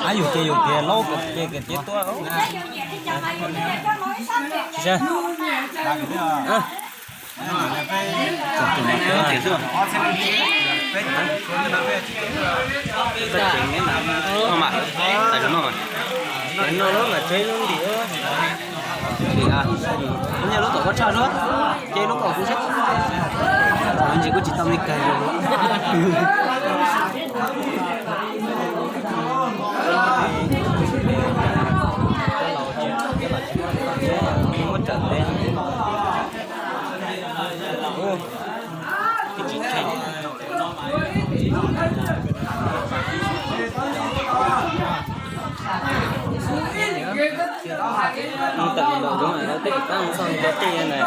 Ab, yus ces yus tias laub ces tias tuaj. Noj lub tom koj tshaj lub, ces lub kom kuv saib, ntsis kuj tsis tau li kawg. Tawm npaum zoov lawv tej pab txog ntua tej na.